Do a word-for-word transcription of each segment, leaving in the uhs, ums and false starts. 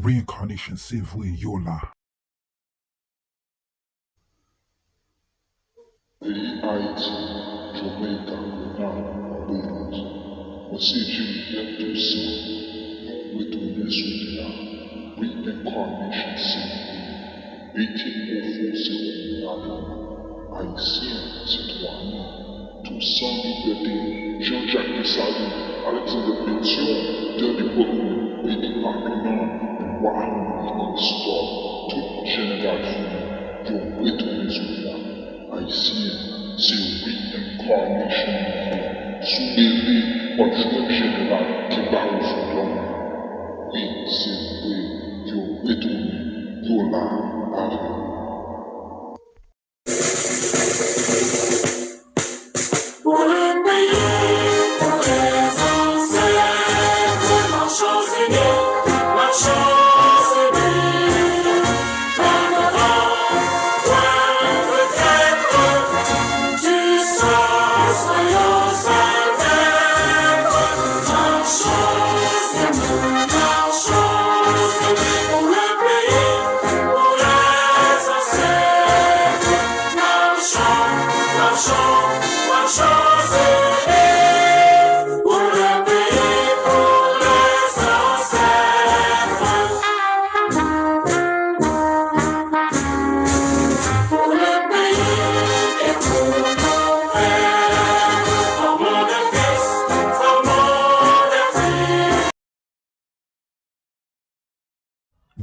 Reincarnation, se vre, yo la. Peyi Ayiti, Jamaica, Grenad, Barbados. Mwen se Gilbert Toussaint. Nou retounen sou tè a. Reincarnation, se vre. Eighteen oh four se yon date. Ayisyen, sitwayen, Toussaint Louverté, Jean-Jacques Dessalines, Alexander Pétion, Dany Breton, Benny Marpinard, Roi Henry Christophe, tout jeneral fini, yo retounen sou tè a. Ayisyen, se reincarnation nou ye. Si w leve, w ap jwenn jeneral ki ba ou fridòm. Wi, se vre, yo retounen, yo la avè nou. Pour le pays, pour les ancêtres, marchons unis, marchons unis. Pas de roi, point de traître, du sang, soyons salvés. Marchons unis, marchons unis pour le pays, pour les ancêtres. Marchons, marchons, marchons unis pour le pays, pour les ancêtres. Pour le pays et pour nos pères, formons des fils, formons des filles.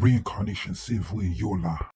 Reincarnation, se vre, yo la.